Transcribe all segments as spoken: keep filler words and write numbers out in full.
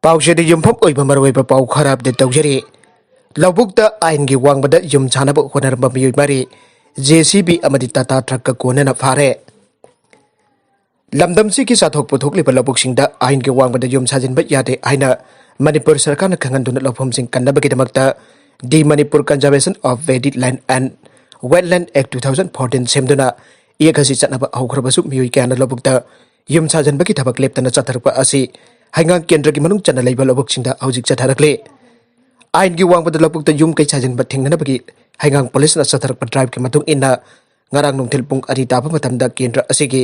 ꯄꯥꯎꯆꯦꯗ ꯌꯨꯝꯐꯝ ꯑꯣꯏꯕ ꯃꯔꯨꯑꯣꯏꯕ ꯄꯥꯎ ꯈꯔ ꯑꯞꯗꯦꯠ ꯇꯧꯖꯔꯤ꯫ ꯂꯧꯕꯨꯛꯇ ꯑꯥꯏꯟꯒꯤ ꯋꯥꯡꯃꯗ ꯌꯨꯝ ꯁꯥꯅꯕ ꯍꯣꯠꯅꯔꯝꯕ ꯃꯤꯑꯣꯏ ꯃꯔꯤ ꯖꯦ ꯁꯤ ꯕꯤ ꯑꯃꯗꯤ ꯇꯥꯇꯥ ꯇ꯭ꯔꯛꯀ ꯀꯣꯟꯅꯅ ꯐꯥꯔꯦ꯫ ꯂꯝꯗꯝꯁꯤꯒꯤ ꯆꯥꯊꯣꯛ ꯄꯨꯊꯣꯛꯂꯤꯕ ꯂꯧꯕꯨꯛꯁꯤꯡꯗ ꯑꯥꯏꯟꯒꯤ ꯋꯥꯡꯃꯗ ꯌꯨꯝ ꯁꯥꯖꯤꯟꯕ ꯌꯥꯗꯦ ꯍꯥꯏꯅ ꯃꯅꯤꯄꯨꯔ ꯁꯔꯀꯥꯔꯅ ꯈꯪꯍꯟꯗꯨꯅ ꯂꯧꯐꯝꯁꯤꯡ ꯀꯟꯅꯕꯒꯤꯗꯃꯛꯇ The Manipur Conservation of Valley Land and Wetland Act two thousand fourteen ꯁꯦꯝꯗꯨꯅ ꯏꯌꯦꯛ ꯑꯁꯤ ꯆꯠꯅꯕ ꯍꯧꯈ꯭ꯔꯕꯁꯨ ꯃꯤꯑꯣꯏ ꯀꯌꯥꯅ ꯂꯧꯕꯨꯛꯇ ꯌꯨꯝ ꯁꯥꯖꯤꯟꯕꯒꯤ ꯊꯕꯛ ꯂꯦꯞꯇꯅ ꯆꯠꯊꯔꯛꯄ ꯑꯁꯤ ꯍꯩꯉꯥꯡ ꯀꯦꯟꯗ꯭ꯔꯒꯤ ꯃꯅꯨꯡ ꯆꯟꯅ ꯂꯩꯕ ꯂꯧꯕꯨꯛꯁꯤꯡꯗ ꯍꯧꯖꯤꯛ ꯆꯠꯊꯔꯛꯂꯤ꯫ ꯑꯥꯏꯟꯒꯤ ꯋꯥꯡꯃꯗ ꯂꯧꯕꯨꯛꯇ ꯌꯨꯝ ꯀꯩ ꯁꯥꯖꯤꯟꯕ ꯊꯤꯡꯅꯅꯕꯒꯤ ꯍꯩꯉꯥꯡ ꯄꯨꯂꯤꯁꯅ ꯆꯠꯊꯔꯛꯄ ꯗ꯭ꯔꯥꯏꯚꯀꯤ ꯃꯇꯨꯡ ꯏꯟꯅ ꯉꯔꯥꯡ ꯅꯨꯡꯊꯤꯜ ꯄꯨꯡ ꯑꯅꯤ ꯇꯥꯕ ꯃꯇꯝꯗ ꯀꯦꯟꯗ꯭ꯔ ꯑꯁꯤꯒꯤ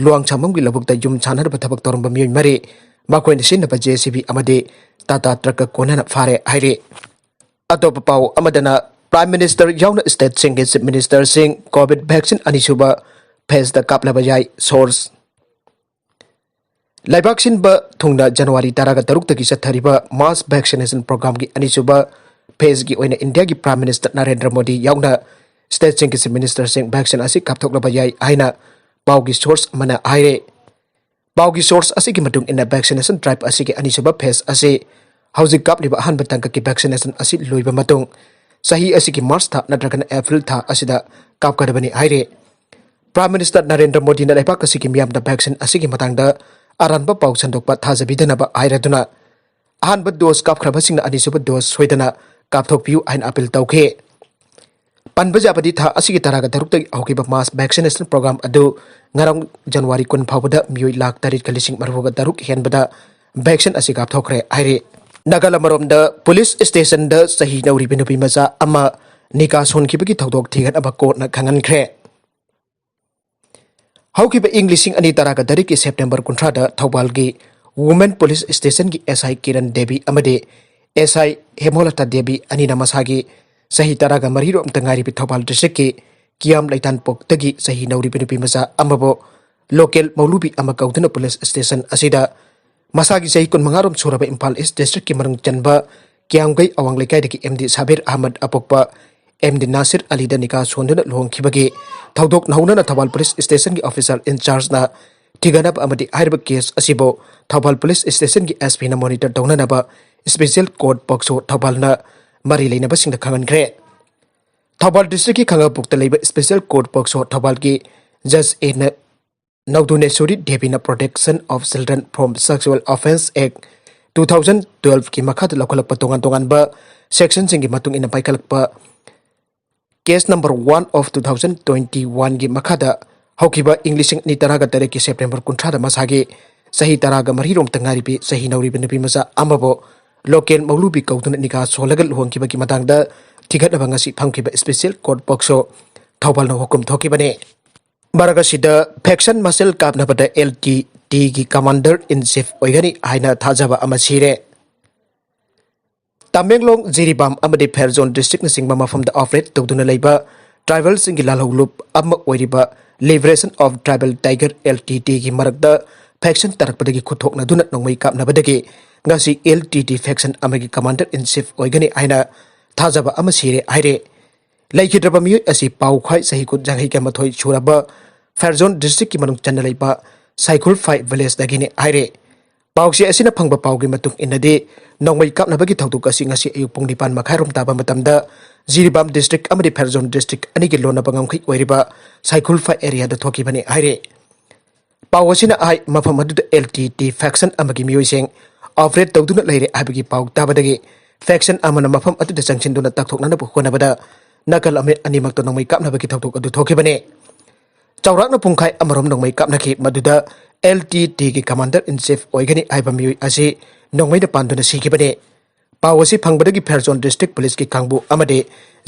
ꯂꯨꯋꯥꯡꯁꯥꯡꯕꯝꯒꯤ ꯂꯧꯕꯨꯛꯇ ꯌꯨꯝ ꯁꯥꯟꯅꯅꯕ ꯊꯕꯛ ꯇꯧꯔꯝꯕ ꯃꯤꯑꯣꯏ ꯃꯔꯤ, ꯃꯈꯣꯏꯅ ꯁꯤꯖꯤꯟꯅꯕ ꯖꯦ ꯁꯤ ꯕꯤ ꯑꯃꯗꯤ ꯇꯥꯇꯥ ꯇ꯭ꯔꯛꯀ ꯀꯣꯟꯅꯅ ꯐꯥꯔꯦ ꯍꯥꯏꯔꯤ꯫ ꯑꯇꯣꯞꯄ ꯄꯥꯎ ꯑꯃꯗꯅ, ꯄ꯭ꯔꯥꯏꯝ ꯃꯤꯅꯤꯁꯇꯔ ꯌꯥꯎꯅ ꯁ꯭ꯇꯦꯠꯁꯤꯡꯒꯤ ꯆꯤꯐ ꯃꯤꯅꯤꯁꯇꯔꯁꯤꯡ ꯀꯣꯚꯤꯗ ꯚꯦꯛꯁꯤꯟ ꯑꯅꯤꯁꯨꯕ ꯐꯦꯖꯗ ꯀꯥꯞꯂꯕ ꯌꯥꯏ꯫ ꯁꯣꯔꯁ: ꯂꯩꯕꯥꯛ ꯁꯤꯟꯕ ꯊꯨꯡꯅ ꯖꯅꯋꯥꯔꯤ ꯇꯔꯥꯒ ꯇꯔꯨꯛꯇꯒꯤ ꯆꯠꯊꯔꯤꯕ ꯃꯥꯁ ꯚꯦꯛꯁꯤꯅꯦꯁꯟ ꯄ꯭ꯔꯣꯒ꯭ꯔꯥꯝꯒꯤ ꯑꯅꯤꯁꯨꯕ ꯐꯦꯖꯒꯤ ꯑꯣꯏꯅ ꯏꯟꯗꯤꯌꯥꯒꯤ ꯄ꯭ꯔꯥꯏꯝ ꯃꯤꯅꯤꯁꯇꯔ ꯅꯔꯦꯟꯗ꯭ꯔ ꯃꯣꯗꯤ ꯌꯥꯎꯅ ꯁ꯭ꯇꯦꯠꯁꯤꯡꯒꯤ ꯆꯤꯐ ꯃꯤꯅꯤꯁꯇꯔꯁꯤꯡ ꯚꯦꯛꯁꯤꯟ ꯑꯁꯤ ꯀꯥꯞꯊꯣꯛꯂꯕ ꯌꯥꯏ ꯍꯥꯏꯅ ꯄꯥꯎꯒꯤ ꯁꯣꯔꯁ ꯑꯃꯅ ꯍꯥꯏꯔꯦ꯫ ꯄꯥꯎꯒꯤ ꯁꯣꯔꯁ ꯑꯁꯤꯒꯤ ꯃꯇꯨꯡ ꯏꯟꯅ, ꯚꯦꯛꯁꯤꯅꯦꯁꯟ ꯗ꯭ꯔꯥꯏꯚ ꯑꯁꯤꯒꯤ ꯑꯅꯤꯁꯨꯕ ꯐꯦꯖ ꯑꯁꯤ ꯍꯧꯖꯤꯛ ꯀꯥꯞꯂꯤꯕ ꯑꯍꯥꯟꯕ ꯇꯥꯡꯀꯛꯀꯤ ꯚꯦꯛꯁꯤꯅꯦꯁꯟ ꯑꯁꯤ ꯂꯣꯏꯕ ꯃꯇꯨꯡ ꯆꯍꯤ ꯑꯁꯤꯒꯤ ꯃꯥꯔꯆ ꯊꯥ ꯅꯠꯇ꯭ꯔꯒꯅ ꯑꯦꯄ꯭ꯔꯤꯜ ꯊꯥ ꯑꯁꯤꯗ ꯀꯥꯞꯀꯗꯕꯅꯤ ꯍꯥꯏꯔꯤ꯫ ꯄ꯭ꯔꯥꯏꯝ ꯃꯤꯅꯤꯁꯇꯔ ꯅꯔꯦꯟꯗ꯭ꯔ ꯃꯣꯗꯤꯅ ꯂꯩꯕꯥꯛ ꯑꯁꯤꯒꯤ ꯃꯤꯌꯥꯝꯗ ꯚꯦꯛꯁꯤꯟ ꯑꯁꯤꯒꯤ ꯃꯇꯥꯡꯗ ꯑꯔꯥꯟꯕ ꯄꯥꯎ ꯁꯟꯗꯣꯛꯄ ꯊꯥꯖꯕꯤꯗꯅꯕ ꯍꯥꯏꯔꯗꯨꯅ, ꯑꯍꯥꯟꯕ ꯗꯣꯁ ꯀꯥꯞꯈ꯭ꯔꯕꯁꯤꯡꯅ ꯑꯅꯤꯁꯨꯕ ꯗꯣꯁ ꯁꯣꯏꯗꯅ ꯀꯥꯞꯊꯣꯛꯄꯤꯌꯨ ꯍꯥꯏꯅ ꯑꯄꯤꯜ ꯇꯧꯈꯤ꯫ ꯄꯟꯕ ꯌꯥꯕꯗꯤ, ꯊꯥ ꯑꯁꯤꯒꯤ ꯇꯔꯥꯒ ꯇꯔꯨꯛꯇꯒꯤ ꯍꯧꯈꯤꯕ ꯃꯥꯁ ꯚꯦꯛꯁꯤꯅꯦꯁꯟ ꯄ꯭ꯔꯣꯒ꯭ꯔꯥꯝ ꯑꯗꯨ ꯉꯔꯥꯡ ꯖꯅꯋꯥꯔꯤ ꯀꯨꯟ ꯐꯥꯎꯕꯗ ꯃꯤꯑꯣꯏ ꯂꯥꯈ ꯇꯔꯦꯠꯀ ꯂꯤꯁꯤꯡ ꯃꯔꯤꯐꯨꯒ ꯇꯔꯨꯛ ꯍꯦꯟꯕꯗ ꯚꯦꯛꯁꯤꯟ ꯑꯁꯤ ꯀꯥꯞꯊꯣꯛꯈ꯭ꯔꯦ ꯍꯥꯏꯔꯤ꯫ ꯅꯥꯒꯥꯂꯝ ꯑꯃꯔꯣꯝꯗ, ꯄꯨꯂꯤꯁ ꯁ꯭ꯇꯦꯁꯟꯗ ꯆꯍꯤ ꯅꯧꯔꯤꯕ ꯅꯨꯄꯤ ꯃꯆꯥ ꯑꯃ ꯅꯤꯀꯥ ꯁꯣꯟꯈꯤꯕꯒꯤ ꯊꯧꯗꯣꯛ ꯊꯤꯒꯠꯅꯕ ꯀꯣꯔꯠꯅ ꯈꯪꯍꯟꯈ꯭ꯔꯦ꯫ ꯍꯧꯈꯤꯕ ꯏꯪ ꯂꯤꯁꯤꯡ ꯑꯅꯤ ꯇꯔꯥꯒ ꯇꯔꯦꯠꯀꯤ ꯁꯦꯞꯇꯦꯝꯕꯔ ꯀꯨꯟꯊ꯭ꯔꯥꯗ ꯊꯧꯕꯥꯜꯒꯤ ꯋꯨꯃꯦꯟ ꯄꯨꯂꯤꯁ ꯁ꯭ꯇꯦꯁꯟꯒꯤ ꯑꯦꯁ ꯑꯥꯏ ꯀꯤꯔꯟ ꯗꯦꯕꯤ ꯑꯃꯗꯤ ꯑꯦꯁ ꯑꯥꯏ ꯍꯦꯃꯣꯂꯇꯥ ꯗꯦꯕꯤ ꯑꯅꯤꯅ ꯃꯁꯥꯒꯤ ꯆꯍꯤ ꯇꯔꯥꯒ ꯃꯔꯤ ꯔꯣꯝꯇ ꯉꯥꯏꯔꯤꯕ ꯊꯧꯕꯥꯜ ꯗꯤꯁꯇ꯭ꯔꯤꯛꯀꯤ ꯀꯤꯌꯥꯝ ꯂꯩꯇꯥꯟꯄꯣꯛꯇꯒꯤ ꯆꯍꯤ ꯅꯧꯔꯤꯕ ꯅꯨꯄꯤ ꯃꯆꯥ ꯑꯃꯕꯨ ꯂꯣꯀꯦꯜ ꯃꯧꯂꯨꯕꯤ ꯑꯃ ꯀꯧꯗꯨꯅ ꯄꯨꯂꯤꯁ ꯁ꯭ꯇꯦꯁꯟ ꯑꯁꯤꯗ ꯃꯁꯥꯒꯤ ꯆꯍꯤ ꯀꯨꯟꯃꯉꯥ ꯔꯣꯝ ꯁꯨꯔꯕ ꯏꯝꯐꯥꯜ ꯏꯁ ꯗꯤꯁꯇ꯭ꯔꯤꯛꯀꯤ ꯃꯅꯨꯡ ꯆꯟꯕ ꯀꯤꯌꯥꯝꯒꯩ ꯑꯋꯥꯡ ꯂꯩꯀꯥꯏꯗꯒꯤ ꯑꯦꯝ ꯗꯤ ꯁꯥꯕꯤꯔ ꯑꯍꯃꯗ ꯑꯄꯣꯛꯄ ꯑꯦꯝ ꯗꯤ ꯅꯥꯁꯤꯔ ꯑꯂꯤꯗ ꯅꯤꯀꯥ ꯁꯣꯟꯗꯨꯅ ꯂꯨꯍꯣꯡꯈꯤꯕꯒꯤ ꯊꯧꯗꯣꯛ ꯅꯧꯅꯅ ꯊꯧꯕꯥꯜ ꯄꯨꯂꯤꯁ ꯁ꯭ꯇꯦꯁꯟꯒꯤ ꯑꯣꯐꯤꯁꯥꯔ ꯏꯟꯆꯥꯔꯖꯅ ꯊꯤꯒꯠꯅꯕ ꯑꯃꯗꯤ ꯍꯥꯏꯔꯤꯕ ꯀꯦꯁ ꯑꯁꯤꯕꯨ ꯊꯧꯕꯥꯜ ꯄꯨꯂꯤꯁ ꯁ꯭ꯇꯦꯁꯟꯒꯤ ꯑꯦꯁ ꯄꯤꯅ ꯃꯣꯅꯤꯇꯔ ꯇꯧꯅꯅꯕ ꯁ꯭ꯄꯦꯁꯤꯌꯦꯜ ꯀꯣꯔꯠ ꯄꯣꯛꯁꯣ ꯊꯧꯕꯥꯜꯅ ꯃꯔꯤ ꯂꯩꯅꯕꯁꯤꯡꯗ ꯈꯪꯍꯟꯈ꯭ꯔꯦ꯫ ꯊꯧꯕꯥꯜ ꯗꯤꯁꯇ꯭ꯔꯤꯛꯀꯤ ꯈꯥꯡꯉꯕꯣꯛꯇ ꯂꯩꯕ ꯁ꯭ꯄꯦꯁꯤꯌꯦꯜ ꯀꯣꯔꯠ ꯄꯣꯛꯁꯣ ꯊꯧꯕꯥꯜꯒꯤ ꯖꯖ ꯑꯦ ꯅ-, ꯅꯧꯗꯨꯅꯦꯁꯣꯔꯤ ꯗꯦꯕꯤꯅ Protection of Children from Sexual Offence Act two thousand twelve ꯀꯤ ꯃꯈꯥꯗ ꯂꯧꯈꯠꯂꯛꯄ ꯇꯣꯉꯥꯟ ꯇꯣꯉꯥꯟꯕ ꯁꯦꯛꯁꯟꯁꯤꯡꯒꯤ ꯃꯇꯨꯡ ꯏꯟꯅ ꯄꯥꯏꯈꯠꯂꯛꯄ case number one of two thousand twenty-one ꯒꯤ ꯃꯈꯥꯗ ꯍꯧꯈꯤꯕ ꯏꯪ ꯂꯤꯁꯤꯡ ꯑꯅꯤ ꯇꯔꯥꯒ ꯇꯔꯦꯠꯀꯤ ꯁꯦꯞꯇꯦꯝꯕꯔ ꯀꯨꯟꯊ꯭ꯔꯥꯗ ꯃꯁꯥꯒꯤ ꯆꯍꯤ ꯇꯔꯥꯒ ꯃꯔꯤ ꯔꯣꯝꯇ ꯉꯥꯏꯔꯤꯕꯤ ꯆꯍꯤ ꯅꯧꯔꯤꯕ ꯅꯨꯄꯤ ꯃꯆꯥ ꯑꯃꯕꯨ ꯂꯣꯀꯦꯜ ꯃꯧꯂꯨꯕꯤ ꯀꯧꯗꯨꯅ ꯅꯤꯀꯥ ꯁꯣꯜꯂꯒ ꯂꯨꯍꯣꯡꯈꯤꯕꯒꯤ ꯃꯇꯥꯡꯗ ꯊꯤꯒꯠꯅꯕ ꯉꯁꯤ ꯐꯝꯈꯤꯕ ꯁ꯭ꯄꯦꯁꯤꯌꯦꯜ ꯀꯣꯔꯠ ꯄꯣꯛꯁꯣ ꯊꯧꯕꯥꯜꯅ ꯍꯨꯀꯨꯝ ꯊꯣꯛꯈꯤꯕꯅꯤ꯫ ꯃꯔꯛ ꯑꯁꯤꯗ ꯐꯦꯛꯁꯟ ꯃꯁꯦꯜ ꯀꯥꯞꯅꯕꯗ ꯑꯦꯜ ꯇꯤ ꯇꯤꯒꯤ ꯀꯃꯥꯟꯗꯔ ꯏꯟ ꯆꯤꯐ ꯑꯣꯏꯒꯅꯤ ꯍꯥꯏꯅ ꯊꯥꯖꯕ ꯑꯃ ꯁꯤꯔꯦ꯫ ꯇꯃꯦꯡꯂꯣꯡ ꯖꯤꯔꯤꯕꯥꯝ ꯑꯃꯗꯤ ꯐꯦꯔꯖꯣꯟ ꯗꯤꯁꯇ꯭ꯔꯤꯛꯅꯆꯤꯡꯕ ꯃꯐꯝꯗ ꯑꯣꯄꯔꯦꯠ ꯇꯧꯗꯨꯅ ꯂꯩꯕ ꯇ꯭ꯔꯥꯏꯕꯦꯜꯁꯤꯡꯒꯤ ꯂꯥꯜꯍꯧꯂꯨꯞ ꯑꯃ ꯑꯣꯏꯔꯤꯕ liberation of tribal tiger, L T ꯇꯤꯒꯤ ꯃꯔꯛꯇ ꯐꯦꯛꯁꯟ ꯇꯥꯔꯛꯄꯗꯒꯤ ꯈꯨꯠꯊꯣꯛꯅꯗꯨꯅ ꯅꯣꯡꯃꯩ ꯀꯥꯞꯅꯕꯗꯒꯤ ꯉꯁꯤ ꯑꯦꯜ ꯇꯤ ꯇꯤ ꯐꯦꯛꯁꯟ ꯑꯃꯒꯤ ꯀꯃꯥꯟꯗꯔ ꯏꯟ ꯆꯤꯐ ꯑꯣꯏꯒꯅꯤ ꯍꯥꯏꯅ ꯊꯥꯖꯕ ꯑꯃ ꯁꯤꯔꯦ ꯍꯥꯏꯔꯦ꯫ ꯂꯩꯈꯤꯗ꯭ꯔꯕ ꯃꯤꯑꯣꯏ ꯑꯁꯤ ꯄꯥꯎꯈ꯭ꯋꯥꯏ ꯆꯍꯤ ꯀꯨꯟ ꯌꯥꯡꯈꯩꯒ ꯃꯥꯊꯣꯏ ꯁꯨꯔꯕ ꯐꯦꯔꯖꯣꯟ ꯗꯤꯁꯇ꯭ꯔꯤꯛꯀꯤ ꯃꯅꯨꯡ ꯆꯟꯅ ꯂꯩꯕ ꯁꯥꯏꯈꯨꯜꯐꯥꯏ ꯚꯤꯂꯦꯖꯇꯒꯤꯅꯤ ꯍꯥꯏꯔꯦ꯫ ꯄꯥꯎꯆꯦ ꯑꯁꯤꯅ ꯐꯪꯕ ꯄꯥꯎꯒꯤ ꯃꯇꯨꯡ ꯏꯟꯅꯗꯤ, ꯅꯣꯡꯃꯩ ꯀꯥꯞꯅꯕꯒꯤ ꯊꯧꯗꯣꯛ ꯑꯁꯤ ꯉꯁꯤ ꯑꯌꯨꯛ ꯄꯨꯡ ꯅꯤꯄꯥꯟ ꯃꯈꯥꯏꯔꯣꯝ ꯇꯥꯕ ꯃꯇꯝꯗ ꯖꯤꯔꯤꯕꯥꯝ ꯗꯤꯁꯇ꯭ꯔꯤꯛ ꯑꯃꯗꯤ ꯐꯦꯔꯖꯣꯟ ꯗꯤꯁꯇ꯭ꯔꯤꯛ ꯑꯅꯤꯒꯤ ꯂꯣꯟꯅꯕ ꯉꯝꯈꯩ ꯑꯣꯏꯔꯤꯕ ꯁꯥꯏꯈꯨꯜꯐꯥꯏ ꯑꯦꯔꯤꯌꯥꯗ ꯊꯣꯛꯈꯤꯕꯅꯤ ꯍꯥꯏꯔꯤ꯫ ꯄꯥꯎ ꯑꯁꯤꯅ ꯍꯥꯏ, ꯃꯐꯝ ꯑꯗꯨꯗ ꯑꯦꯜ ꯇꯤ ꯇꯤ ꯐꯦꯛꯁꯟ ꯑꯃꯒꯤ ꯃꯤꯑꯣꯏꯁꯤꯡ ꯑꯣꯄꯔꯦꯠ ꯇꯧꯗꯨꯅ ꯂꯩꯔꯦ ꯍꯥꯏꯕꯒꯤ ꯄꯥꯎ ꯇꯥꯕꯗꯒꯤ ꯐꯦꯛꯁꯟ ꯑꯃꯅ ꯃꯐꯝ ꯑꯗꯨꯗ ꯆꯪꯁꯤꯟꯗꯨꯅ ꯇꯥꯛꯊꯣꯛꯅꯅꯕ ꯍꯣꯠꯅꯕꯗ ꯅꯥꯀꯜ ꯑꯃ-, ꯑꯅꯤꯃꯛꯇ ꯅꯣꯡꯃꯩ ꯀꯥꯞꯅꯕꯒꯤ ꯊꯧꯗꯣꯛ ꯑꯗꯨ ꯊꯣꯛꯈꯤꯕꯅꯤ꯫ ꯆꯥꯎꯔꯥꯛꯅ ꯄꯨꯡꯈꯥꯏ ꯑꯃꯔꯣꯝ ꯅꯣꯡꯃꯩ ꯀꯥꯞꯅꯈꯤ, ꯃꯗꯨꯗ ꯑꯦꯜ ꯇꯤ ꯇꯤꯒꯤ ꯀꯃꯥꯟꯗꯔ ꯏꯟ ꯆꯤꯐ ꯑꯣꯏꯒꯅꯤ ꯍꯥꯏꯕ ꯃꯤꯑꯣꯏ ꯑꯁꯤ ꯅꯣꯡꯃꯩꯅ ꯄꯥꯟꯗꯨꯅ ꯁꯤꯈꯤꯕꯅꯤ꯫ ꯄꯥꯎ ꯑꯁꯤ ꯐꯪꯕꯗꯒꯤ ꯐꯦꯔꯖꯣꯟ ꯗꯤꯁꯇ꯭ꯔꯤꯛ ꯄꯨꯂꯤꯁꯀꯤ ꯀꯥꯡꯕꯨ ꯑꯃꯗꯤ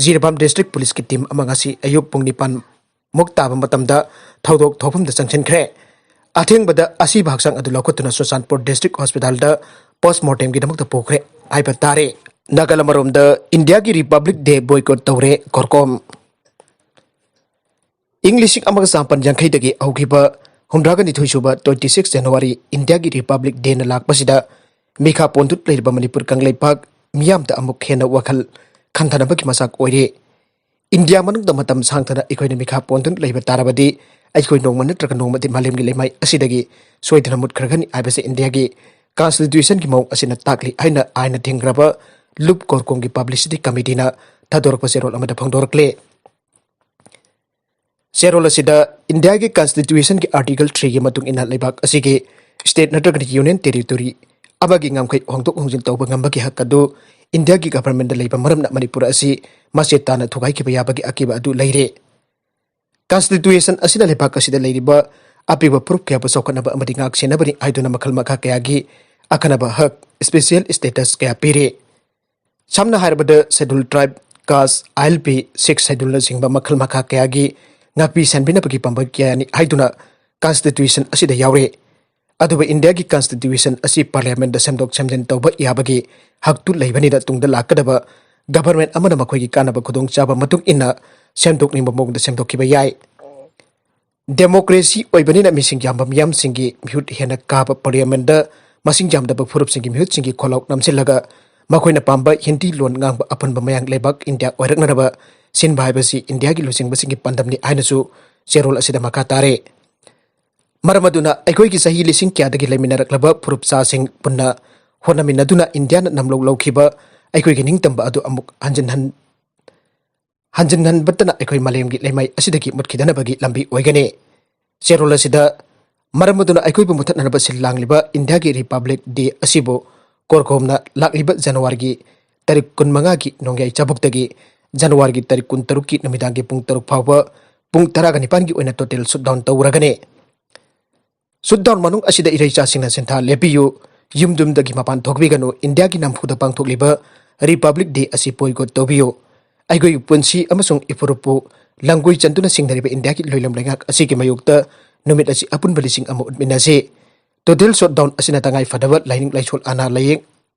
ꯖꯤꯔꯤꯕꯥꯝ ꯗꯤꯁꯇ꯭ꯔꯤꯛ ꯄꯨꯂꯤꯁꯀꯤ ꯇꯤꯝ ꯑꯃ ꯉꯁꯤ ꯑꯌꯨꯛ ꯄꯨꯡ ꯅꯤꯄꯥꯟ ꯃꯨꯛ ꯇꯥꯕ ꯃꯇꯝꯗ ꯊꯧꯗꯣꯛ ꯊꯣꯛꯐꯝꯗ ꯆꯪꯁꯤꯟꯈ꯭ꯔꯦ꯫ ꯑꯊꯦꯡꯕꯗ ꯑꯁꯤꯕ ꯍꯛꯆꯥꯡ ꯑꯗꯨ ꯂꯧꯈꯠꯇꯨꯅ ꯆꯨꯔꯆꯥꯟꯄꯨꯔ ꯗꯤꯁꯇ꯭ꯔꯤꯛ ꯍꯣꯁꯄꯤꯇꯥꯜꯗ ꯄꯣꯁꯃꯣꯔꯇꯦꯝꯒꯤꯗꯃꯛꯇ ꯄꯨꯈ꯭ꯔꯦ ꯍꯥꯏꯕ ꯇꯥꯔꯦ꯫ ꯅꯥꯀꯜ ꯑꯃꯔꯣꯝꯗ ꯏꯟꯗꯤꯌꯥꯒꯤ ꯔꯤꯄꯕ꯭ꯂꯤꯛ ꯗꯦ ꯕꯣꯏꯀꯣꯠ ꯇꯧꯔꯦ ꯀꯣꯔꯀꯣꯝ꯫ ꯏꯪ ꯂꯤꯁꯤꯡ ꯑꯃꯒ ꯆꯥꯃꯥꯄꯟ ꯌꯥꯡꯈꯩꯗꯒꯤ ꯍꯧꯈꯤꯕ ꯍꯨꯝꯗ꯭ꯔꯥꯒ ꯅꯤꯊꯣꯏ ꯁꯨꯕ twenty six January ꯏꯟꯗꯤꯌꯥꯒꯤ ꯔꯤꯄꯕ꯭ꯂꯤꯛ ꯗꯦꯅ ꯂꯥꯛꯄꯁꯤꯗ ꯃꯤꯈꯥ ꯄꯣꯟꯗꯨꯅ ꯂꯩꯔꯤꯕ ꯃꯅꯤꯄꯨꯔ ꯀꯪꯂꯩꯄꯥꯛ ꯃꯤꯌꯥꯝꯗ ꯑꯃꯨꯛ ꯍꯦꯟꯅ ꯋꯥꯈꯜ ꯈꯟꯊꯅꯕꯒꯤ ꯃꯆꯥꯛ ꯑꯣꯏꯔꯦ꯫ ꯏꯟꯗꯤꯌꯥ ꯃꯅꯨꯡꯗ ꯃꯇꯝ ꯁꯥꯡꯊꯅ ꯑꯩꯈꯣꯏꯅ ꯃꯤꯈꯥ ꯄꯣꯟꯗꯨꯅ ꯂꯩꯕ ꯇꯥꯔꯕꯗꯤ, ꯑꯩꯈꯣꯏ ꯅꯣꯡꯃ ꯅꯠꯇ꯭ꯔꯒ ꯅꯣꯡꯃꯗꯤ ꯃꯥꯂꯦꯝꯒꯤ ꯂꯩꯃꯥꯏ ꯑꯁꯤꯗꯒꯤ ꯁꯣꯏꯗꯅ ꯃꯨꯠꯈ꯭ꯔꯒꯅꯤ ꯍꯥꯏꯕꯁꯤ ꯏꯟꯗꯤꯌꯥꯒꯤ ꯀꯟꯁꯇꯤꯇ꯭ꯌꯨꯁꯟꯒꯤ ꯃꯑꯣꯡ ꯑꯁꯤꯅ ꯇꯥꯛꯂꯤ ꯍꯥꯏꯅ ꯑꯥꯏꯟꯅ ꯊꯤꯡꯈ꯭ꯔꯕ ꯂꯨꯞ ꯀꯣꯔꯀꯣꯝꯒꯤ ꯄꯕ꯭ꯂꯤꯁꯤꯇꯤ ꯀꯃꯤꯇꯤꯅ ꯊꯥꯗꯣꯔꯛꯄ ꯆꯦꯔꯣꯜ ꯑꯃꯗ ꯐꯣꯡꯗꯣꯔꯛꯂꯦ꯫ ꯆꯦꯔꯣꯜ ꯑꯁꯤꯗ ꯏꯟꯗꯤꯌꯥꯒꯤ ꯀꯟꯁꯇꯤꯇ꯭ꯌꯨꯁꯟꯒꯤ ꯑꯥꯔꯇꯤꯀꯜ ꯊ꯭ꯔꯤꯒꯤ ꯃꯇꯨꯡ ꯏꯟꯅ ꯂꯩꯕꯥꯛ ꯑꯁꯤꯒꯤ ꯁ꯭ꯇꯦꯠ ꯅꯠꯇ꯭ꯔꯒ ꯌꯨꯅꯤꯌꯟ ꯇꯦꯔꯤꯇꯣꯔꯤ ꯑꯃꯒꯤ ꯉꯝꯈꯩ ꯍꯣꯡꯗꯣꯛ ꯍꯣꯡꯖꯤꯟ ꯇꯧꯕ ꯉꯝꯕꯒꯤ ꯍꯛ ꯑꯗꯨ ꯏꯟꯗꯤꯌꯥꯒꯤ ꯒꯚꯔꯟꯃꯦꯟꯗ ꯂꯩꯕ ꯃꯔꯝꯅ ꯃꯅꯤꯄꯨꯔ ꯑꯁꯤ ꯃꯆꯦꯠ ꯇꯥꯅ ꯊꯨꯒꯥꯏꯈꯤꯕ ꯌꯥꯕꯒꯤ ꯑꯀꯤꯕ ꯑꯗꯨ ꯂꯩꯔꯦ꯫ ꯀꯟꯁꯇꯤꯇ꯭ꯌꯨꯁꯟ ꯑꯁꯤꯅ ꯂꯩꯕꯥꯛ ꯑꯁꯤꯗ ꯂꯩꯔꯤꯕ ꯑꯄꯤꯕ ꯐꯨꯔꯨꯞ ꯀꯌꯥꯕꯨ ꯆꯥꯎꯈꯠꯅꯕ ꯑꯃꯗꯤ ꯉꯥꯛ ꯁꯦꯟꯅꯕꯅꯤ ꯍꯥꯏꯗꯨꯅ ꯃꯈꯜ ꯃꯈꯥ ꯀꯌꯥꯒꯤ ꯑꯈꯟꯅꯕ ꯍꯛ, ꯁ꯭ꯄꯦꯁꯤꯌꯦꯜ ꯁ꯭ꯇꯦꯇꯁ ꯀꯌꯥ ꯄꯤꯔꯤ꯫ ꯁꯝꯅ ꯍꯥꯏꯔꯕꯗ, ꯁꯦꯗ꯭ꯌꯨꯜ ꯇ꯭ꯔꯥꯏꯕ, ꯀꯥꯁ, ꯑꯥꯏ ꯑꯦꯜ ꯄꯤ, ꯁꯤꯛꯁ ꯁꯦꯗ꯭ꯌꯨꯜꯅꯆꯤꯡꯕ ꯃꯈꯜ ꯃꯈꯥ ꯀꯌꯥꯒꯤ ꯉꯥꯛꯄꯤ ꯁꯦꯟꯕꯤꯅꯕꯒꯤ ꯄꯥꯝꯕꯩ ꯀꯌꯥꯅꯤ ꯍꯥꯏꯗꯨꯅ ꯀꯟꯁꯇꯤꯇ꯭ꯌꯨꯁꯟ ꯑꯁꯤꯗ ꯌꯥꯎꯔꯤ꯫ ꯑꯗꯨꯕꯨ ꯏꯟꯗꯤꯌꯥꯒꯤ ꯀꯟꯁꯇꯤꯇ꯭ꯌꯨꯁꯟ ꯑꯁꯤ ꯄꯥꯔꯂꯤꯌꯥꯃꯦꯟꯗ ꯁꯦꯝꯗꯣꯛ ꯁꯦꯝꯖꯤꯟ ꯇꯧꯕ ꯌꯥꯕꯒꯤ ꯍꯛꯇꯨ ꯂꯩꯕꯅꯤꯅ ꯇꯨꯡꯗ ꯂꯥꯛꯀꯗꯕ ꯒꯚꯔꯟꯃꯦꯟꯠ ꯑꯃꯅ ꯃꯈꯣꯏꯒꯤ ꯀꯥꯟꯅꯕ ꯈꯨꯗꯣꯡꯆꯥꯕ ꯃꯇꯨꯡ ꯏꯟꯅ ꯁꯦꯝꯗꯣꯛꯅꯤꯡꯕ ꯃꯑꯣꯡꯗ ꯁꯦꯝꯗꯣꯛꯈꯤꯕ ꯌꯥꯏ꯫ ꯗꯦꯃꯣꯀ꯭ꯔꯦꯁꯤ ꯑꯣꯏꯕꯅꯤꯅ ꯃꯤꯁꯤꯡ ꯌꯥꯝꯕ ꯃꯤꯌꯥꯝꯁꯤꯡꯒꯤ ꯃꯤꯍꯨꯠ ꯍꯦꯟꯅ ꯀꯥꯕ ꯄꯥꯔꯂꯤꯌꯥꯃꯦꯟꯠꯗ ꯃꯁꯤꯡ ꯌꯥꯝꯗꯕ ꯐꯨꯔꯨꯞꯁꯤꯡꯒꯤ ꯃꯤꯍꯨꯠꯁꯤꯡꯒꯤ ꯈꯣꯜꯂꯥꯎ ꯅꯝꯁꯤꯜꯂꯒ ꯃꯈꯣꯏꯅ ꯄꯥꯝꯕ ꯍꯤꯟꯗꯤ ꯂꯣꯟ ꯉꯥꯡꯕ ꯑꯄꯨꯟꯕ ꯃꯌꯥꯡ ꯂꯩꯕꯥꯛ ꯏꯟꯗꯤꯌꯥ ꯑꯣꯏꯔꯛꯅꯅꯕ ꯁꯤꯟꯕ ꯍꯥꯏꯕꯁꯤ ꯏꯟꯗꯤꯌꯥꯒꯤ ꯂꯨꯆꯤꯡꯕꯁꯤꯡꯒꯤ ꯄꯥꯟꯗꯝꯅꯤ ꯍꯥꯏꯅꯁꯨ ꯆꯦꯔꯣꯜ ꯑꯁꯤꯗ ꯃꯈꯥ ꯇꯥꯔꯦ꯫ ꯃꯔꯝ ꯑꯗꯨꯅ ꯑꯩꯈꯣꯏꯒꯤ ꯆꯍꯤ ꯂꯤꯁꯤꯡ ꯀꯌꯥꯗꯒꯤ ꯂꯩꯃꯤꯟꯅꯔꯛꯂꯕ ꯐꯨꯔꯨꯞ ꯆꯥꯁꯤꯡ ꯄꯨꯟꯅ ꯍꯣꯠꯅꯃꯤꯟꯅꯗꯨꯅ ꯏꯟꯗꯤꯌꯥꯅ ꯅꯝꯂꯧ ꯂꯧꯈꯤꯕ ꯑꯩꯈꯣꯏꯒꯤ ꯅꯤꯡꯇꯝꯕ ꯑꯗꯨ ꯑꯃꯨꯛ ꯍꯟꯖꯤꯟ ꯍꯟ-, ꯍꯟꯖꯤꯟ ꯍꯟꯕꯇꯅ ꯑꯩꯈꯣꯏ ꯃꯥꯂꯦꯝꯒꯤ ꯂꯩꯃꯥꯏ ꯑꯁꯤꯗꯒꯤ ꯃꯨꯠꯈꯤꯗꯅꯕꯒꯤ ꯂꯝꯕꯤ ꯑꯣꯏꯒꯅꯤ꯫ ꯆꯦꯔꯣꯜ ꯑꯁꯤꯗ ꯃꯔꯝ ꯑꯗꯨꯅ ꯑꯩꯈꯣꯏꯕꯨ ꯃꯨꯊꯠꯅꯅꯕ ꯁꯤꯜ ꯂꯥꯡꯂꯤꯕ ꯏꯟꯗꯤꯌꯥꯒꯤ ꯔꯤꯄꯕ꯭ꯂꯤꯛ ꯗꯦ ꯑꯁꯤꯕꯨ ꯀꯣꯔꯀꯣꯝꯅ ꯂꯥꯛꯂꯤꯕ ꯖꯅꯋꯥꯔꯤꯒꯤ ꯇꯥꯔꯤꯛ ꯀꯨꯟꯃꯉꯥꯒꯤ ꯅꯣꯡꯌꯥꯏ ꯆꯥꯕꯨꯛꯇꯒꯤ ꯖꯅꯋꯥꯔꯤꯒꯤ ꯇꯥꯔꯤꯛ ꯀꯨꯟꯇꯔꯨꯛꯀꯤ ꯅꯨꯃꯤꯗꯥꯡꯒꯤ ꯄꯨꯡ ꯇꯔꯨꯛ ꯐꯥꯎꯕ ꯄꯨꯡ ꯇꯔꯥꯒ ꯅꯤꯄꯥꯟꯒꯤ ꯑꯣꯏꯅ ꯇꯣꯇꯦꯜ ꯁꯠꯗꯥꯎꯟ ꯇꯧꯔꯒꯅꯤ꯫ ꯁꯠꯗꯥꯎꯟ ꯃꯅꯨꯡ ꯑꯁꯤꯗ ꯏꯔꯩꯆꯥꯁꯤꯡꯅ ꯁꯦꯟꯊꯥ ꯂꯦꯞꯄꯤꯌꯨ, ꯌꯨꯝ ꯌꯨꯝꯗꯒꯤ ꯃꯄꯥꯟ ꯊꯣꯛꯄꯤꯒꯅꯨ, ꯏꯟꯗꯤꯌꯥꯒꯤ ꯅꯝꯐꯨꯗ ꯄꯥꯡꯊꯣꯛꯂꯤꯕ ꯔꯤꯄꯕ꯭ꯂꯤꯛ ꯗꯦ ꯑꯁꯤ ꯕꯣꯏꯀꯣꯠ ꯇꯧꯕꯤꯌꯨ, ꯑꯩꯈꯣꯏꯒꯤ ꯄꯨꯟꯁꯤ ꯑꯃꯁꯨꯡ ꯏꯐꯨꯔꯨꯞꯄꯨ ꯂꯝꯒꯣꯏ ꯆꯟꯗꯨꯅ ꯁꯤꯡꯅꯔꯤꯕ ꯏꯟꯗꯤꯌꯥꯒꯤ ꯂꯣꯏꯂꯝ ꯂꯩꯉꯥꯛ ꯑꯁꯤꯒꯤ ꯃꯥꯌꯣꯛꯇ ꯅꯨꯃꯤꯠ ꯑꯁꯤ ꯑꯄꯨꯟꯕ ꯂꯤꯁꯤꯡ ꯑꯃ ꯎꯠꯃꯤꯟꯅꯁꯤ꯫ ꯇꯣꯇꯦꯜ ꯁꯠꯗꯥꯎꯟ ꯑꯁꯤꯅ ꯇꯉꯥꯏ ꯐꯗꯕ ꯂꯥꯏꯅꯤꯡ ꯂꯥꯏꯁꯣꯜ ꯑꯅꯥ ꯂꯥꯏꯌꯦꯡ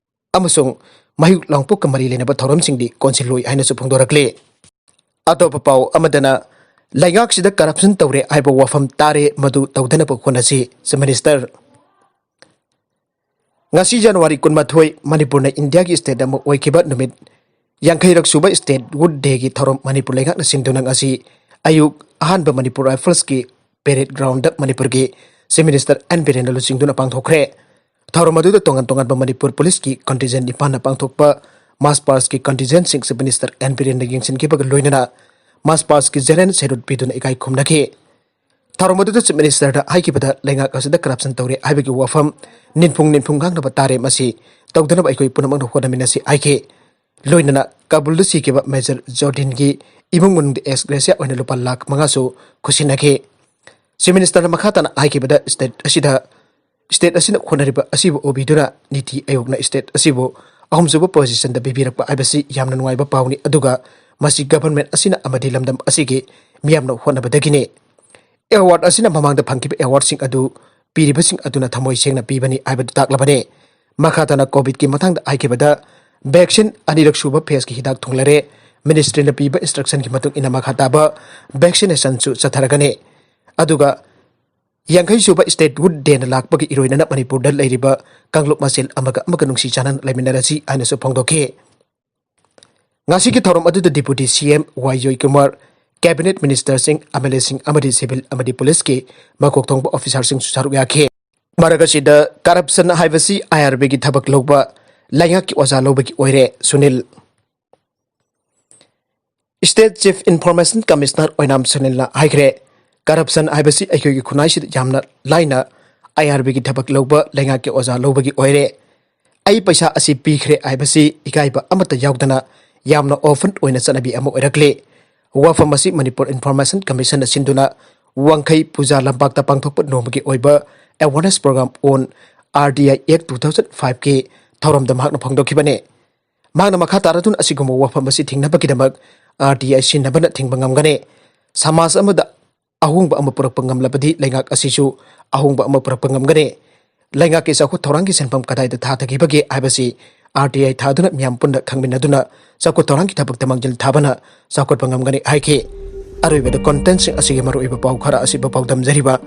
ꯑꯃꯁꯨꯡ ꯃꯍꯤꯛ ꯂꯥꯡꯄꯣꯛꯀ ꯃꯔꯤ ꯂꯩꯅꯕ ꯊꯧꯔꯝꯁꯤꯡꯗꯤ ꯀꯣꯟꯁꯤꯜꯂꯣꯏ ꯍꯥꯏꯅꯁꯨ ꯐꯣꯡꯗꯣꯔꯛꯂꯤ꯫ ꯑꯇꯣꯞꯄ ꯄꯥꯎ ꯑꯃꯗꯅ, ꯂꯩꯉꯥꯛꯁꯤꯗ ꯀꯔꯞꯁꯟ ꯇꯧꯔꯦ ꯍꯥꯏꯕ ꯋꯥꯐꯝ ꯇꯥꯔꯦ, ꯃꯗꯨ ꯇꯧꯗꯅꯕ ꯍꯣꯠꯅꯁꯤ, ꯆꯤꯐ ꯃꯤꯅꯤꯁꯇꯔ꯫ ꯉꯁꯤ ꯖꯅꯋꯥꯔꯤ ꯀꯨꯟꯃꯥꯊꯣꯏ, ꯃꯅꯤꯄꯨꯔꯅ ꯏꯟꯗꯤꯌꯥꯒꯤ ꯁ꯭ꯇꯦꯠ ꯑꯃ ꯑꯣꯏꯈꯤꯕ ꯅꯨꯃꯤꯠ ꯌꯥꯡꯈꯩꯔꯛ ꯁꯨꯕ Statehood Dayꯒꯤ ꯊꯧꯔꯝ ꯃꯅꯤꯄꯨꯔ ꯂꯩꯉꯥꯛꯅ ꯁꯤꯟꯗꯨꯅ ꯉꯁꯤ ꯑꯌꯨꯛ ꯑꯍꯥꯟꯕ ꯃꯅꯤꯄꯨꯔ Riflesꯀꯤ parade groundꯗ ꯃꯅꯤꯄꯨꯔꯒꯤ Chief Minister ꯑꯦꯟ ꯕꯤꯔꯦꯟꯅ ꯂꯨꯆꯤꯡꯗꯨꯅ ꯄꯥꯡꯊꯣꯛꯈ꯭ꯔꯦ꯫ ꯊꯧꯔꯝ ꯑꯗꯨꯗ ꯇꯣꯉꯥꯟ ꯇꯣꯉꯥꯟꯕ ꯃꯅꯤꯄꯨꯔ ꯄꯨꯂꯤꯁꯀꯤ contingent ꯅꯤꯄꯥꯟꯅ ꯄꯥꯡꯊꯣꯛꯄ march pastꯀꯤ contingentꯁꯤꯡ Chief Minister ꯑꯦꯟ ꯕꯤꯔꯦꯟꯅ ꯌꯦꯡꯁꯤꯟꯈꯤꯕꯒ ꯂꯣꯏꯅꯅ march pastꯀꯤ general salute ꯄꯤꯗꯨꯅ ꯏꯀꯥꯏ ꯈꯨꯝꯅꯈꯤ꯫ ꯊꯧꯔꯝ ꯑꯗꯨꯗ Chief Ministerꯗ ꯍꯥꯏꯈꯤꯕꯗ ꯂꯩꯉꯥꯛ ꯑꯁꯤꯗ corruption ꯇꯧꯔꯦ ꯍꯥꯏꯕꯒꯤ ꯋꯥꯐꯝ ꯅꯤꯟꯐꯨꯡ ꯅꯤꯟꯐꯨꯡ ꯉꯥꯡꯅꯕ ꯇꯥꯔꯦ꯫ ꯃꯁꯤ ꯇꯧꯗꯅꯕ ꯑꯩꯈꯣꯏ ꯄꯨꯝꯅꯃꯛꯅ ꯍꯣꯠꯅꯃꯤꯟꯅꯁꯤ ꯍꯥꯏꯈꯤ꯫ ꯂꯣꯏꯅꯅ ꯀꯥꯕꯨꯜꯗ ꯁꯤꯈꯤꯕ Major ꯖꯣꯔꯗꯤꯟꯒꯤ ꯏꯃꯨꯡ ꯃꯅꯨꯡꯗ ex gratia ꯑꯣꯏꯅ ꯂꯨꯄꯥ ꯂꯥꯈ ꯃꯉꯥꯁꯨ ꯈꯨꯠꯁꯤꯟꯅꯈꯤ꯫ Chief Ministerꯅ ꯃꯈꯥ ꯇꯥꯅ ꯍꯥꯏꯈꯤꯕꯗ state ꯑꯁꯤꯗ, state ꯑꯁꯤꯅ ꯍꯣꯠꯅꯔꯤꯕ ꯑꯁꯤꯕꯨ ꯎꯕꯤꯗꯨꯅ ꯅꯤꯇꯤ ꯑꯥꯌꯣꯒꯅ state ꯑꯁꯤꯕꯨ ꯑꯍꯨꯝꯁꯨꯕ positionꯗ ꯄꯤꯕꯤꯔꯛꯄ ꯍꯥꯏꯕꯁꯤ ꯌꯥꯝꯅ ꯅꯨꯡꯉꯥꯏꯕ ꯄꯥꯎꯅꯤ, ꯑꯗꯨꯒ ꯃꯁꯤ government ꯑꯁꯤꯅ ꯑꯃꯗꯤ ꯂꯝꯗꯝ ꯑꯁꯤꯒꯤ ꯃꯤꯌꯥꯝꯅ ꯍꯣꯠꯅꯕꯗꯒꯤꯅꯤ꯫ Award ꯑꯁꯤꯅ ꯃꯃꯥꯡꯗ ꯐꯪꯈꯤꯕ awardꯁꯤꯡ ꯑꯗꯨ ꯄꯤꯔꯤꯕꯁꯤꯡ ꯑꯗꯨꯅ ꯊꯃꯣꯏ ꯁꯦꯡꯅ ꯄꯤꯕꯅꯤ ꯍꯥꯏꯕꯗꯨ ꯇꯥꯛꯂꯕꯅꯤ꯫ ꯃꯈꯥ ꯇꯥꯅ COVIDꯀꯤ ꯃꯇꯥꯡꯗ ꯍꯥꯏꯈꯤꯕꯗ vaccine ꯑꯅꯤꯔꯛ ꯁꯨꯕ phaseꯀꯤ ꯍꯤꯗꯥꯛ ꯊꯨꯡꯂꯔꯦ꯫ Ministryꯅ ꯄꯤꯕ instructionꯒꯤ ꯃꯇꯨꯡ ꯏꯟꯅ ꯃꯈꯥ ꯇꯥꯕ vaccinationꯁꯨ ꯆꯠꯊꯔꯒꯅꯤ꯫ ꯑꯗꯨꯒ ꯌꯥꯡꯈꯩ ꯁꯨꯕ Statehood Dayꯅ ꯂꯥꯛꯄꯒꯤ ꯏꯔꯣꯏꯅꯅ ꯃꯅꯤꯄꯨꯔꯗ ꯂꯩꯔꯤꯕ ꯀꯥꯡꯂꯨꯞ ꯃꯁꯦꯜ ꯑꯃꯒ ꯑꯃꯒ ꯅꯨꯡꯁꯤ ꯆꯥꯟꯅꯅ ꯂꯩꯃꯤꯟꯅꯔꯁꯤ ꯍꯥꯏꯅꯁꯨ ꯐꯣꯡꯗꯣꯛꯈꯤ꯫ ꯉꯁꯤꯒꯤ ꯊꯧꯔꯝ ꯑꯗꯨꯗ Deputy C M ꯋꯥꯏ ꯖꯣꯏꯀꯨꯃꯥꯔ, Cabinet Ministerꯁꯤꯡ, MLAꯁꯤꯡ ꯑꯃꯗꯤ civil ꯑꯃꯗꯤ ꯄꯨꯂꯤꯁꯀꯤ ꯃꯀꯣꯛ ꯊꯣꯡꯕ officerꯁꯤꯡꯁꯨ ꯁꯔꯨꯛ ꯌꯥꯈꯤ꯫ ꯃꯔꯛ ꯑꯁꯤꯗ corruption ꯍꯥꯏꯕꯁꯤ IRBꯒꯤ ꯊꯕꯛ ꯂꯧꯕ ꯂꯩꯉꯥꯛꯀꯤ ꯑꯣꯖꯥ ꯂꯧꯕꯒꯤ ꯑꯣꯏꯔꯦ꯫ Sunil. State Chief Information Commissioner ꯑꯣꯏꯅꯥꯝ ꯁꯨꯅꯤꯜꯅ ꯍꯥꯏꯈ꯭ꯔꯦ, corruption ꯍꯥꯏꯕꯁꯤ ꯑꯩꯈꯣꯏꯒꯤ ꯈꯨꯟꯅꯥꯏꯁꯤꯗ ꯌꯥꯝꯅ ꯂꯥꯏꯅ IRBꯒꯤ ꯊꯕꯛ ꯂꯧꯕ ꯂꯩꯉꯥꯛꯀꯤ ꯑꯣꯖꯥ ꯂꯧꯕꯒꯤ ꯑꯣꯏꯔꯦ꯫ ꯑꯩ ꯄꯩꯁꯥ ꯑꯁꯤ ꯄꯤꯈ꯭ꯔꯦ ꯍꯥꯏꯕꯁꯤ ꯏꯀꯥꯏꯕ ꯑꯃꯠꯇ ꯌꯥꯎꯗꯅ ꯌꯥꯝꯅ open ꯑꯣꯏꯅ ꯆꯠꯅꯕꯤ ꯑꯃ ꯑꯣꯏꯔꯛꯂꯤ꯫ ꯋꯥꯐꯝ ꯑꯁꯤ ꯃꯅꯤꯄꯨꯔ Information Commissionꯅ ꯁꯤꯟꯗꯨꯅ ꯋꯥꯡꯈꯩ ꯄꯨꯖꯥ ꯂꯝꯄꯥꯛꯇ ꯄꯥꯡꯊꯣꯛꯄ ꯅꯣꯡꯃꯒꯤ ꯑꯣꯏꯕ awareness program on R T I Act two thousand fiveꯀꯤ ꯊꯧꯔꯝꯗ ꯃꯍꯥꯛꯅ ꯐꯣꯡꯗꯣꯛꯈꯤꯕꯅꯤ꯫ ꯃꯍꯥꯛꯅ ꯃꯈꯥ ꯇꯥꯔꯗꯨꯅ ꯑꯁꯤꯒꯨꯝꯕ ꯋꯥꯐꯝ ꯑꯁꯤ ꯊꯤꯡꯅꯕꯒꯤꯗꯃꯛ R T I ꯁꯤꯖꯤꯟꯅꯕꯅ ꯊꯤꯡꯕ ꯉꯝꯒꯅꯤ꯫ ꯁꯃꯥꯖ ꯑꯃꯗ ꯑꯍꯣꯡꯕ ꯑꯃ ꯄꯨꯔꯛꯄ ꯉꯝꯂꯕꯗꯤ ꯂꯩꯉꯥꯛ ꯑꯁꯤꯁꯨ ꯑꯍꯣꯡꯕ ꯑꯃ ꯄꯨꯔꯛꯄ ꯉꯝꯒꯅꯤ꯫ ꯂꯩꯉꯥꯛꯀꯤ ꯆꯥꯎꯈꯠ ꯊꯧꯔꯥꯡꯒꯤ ꯁꯦꯟꯐꯝ ꯀꯗꯥꯏꯗ ꯊꯥꯗꯈꯤꯕꯒꯦ ꯍꯥꯏꯕꯁꯤ R T I ꯊꯥꯗꯨꯅ ꯃꯤꯌꯥꯝ ꯄꯨꯟꯅ ꯈꯪꯃꯤꯟꯅꯗꯨꯅ ꯆꯥꯎꯈꯠ ꯊꯧꯔꯥꯡꯒꯤ ꯊꯕꯛꯇ ꯃꯥꯡꯖꯤꯜ ꯊꯥꯕꯅ ꯆꯥꯎꯈꯠꯄ ꯉꯝꯒꯅꯤ ꯍꯥꯏꯈꯤ꯫ ꯑꯔꯣꯏꯕꯗ contentꯁꯤꯡ ꯑꯁꯤꯒꯤ ꯃꯔꯨꯑꯣꯏꯕ ꯄꯥꯎ ꯈꯔ ꯑꯁꯤꯕꯨ ꯄꯥꯎꯗꯝꯖꯔꯤꯕ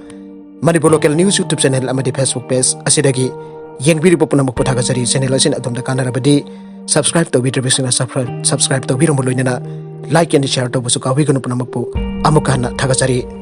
Manipur Local News YouTube channel ꯑꯃꯗꯤ Facebook page ꯑꯁꯤꯗꯒꯤ ꯌꯦꯡꯕꯤꯔꯤꯕ ꯄꯨꯝꯅꯃꯛꯄꯨ ꯊꯥꯒꯠꯆꯔꯤ꯫ Channel ꯑꯁꯤꯅ ꯑꯗꯣꯝꯗ ꯀꯥꯟꯅꯔꯕꯗꯤ Subscribe ꯇꯧꯕꯤꯗ꯭ꯔꯤꯕꯁꯤꯡꯅ subscribe, subscribe ꯇꯧꯕꯤꯔꯝꯕ ꯂꯣꯏꯅꯅ like and share ꯇꯧꯕꯁꯨ ꯀꯥꯎꯕꯤꯒꯅꯨ꯫ ꯄꯨꯝꯅꯃꯛꯄꯨ ꯑꯃꯨꯛꯀ ꯍꯟꯅ ꯊꯥꯒꯠꯆꯔꯤ꯫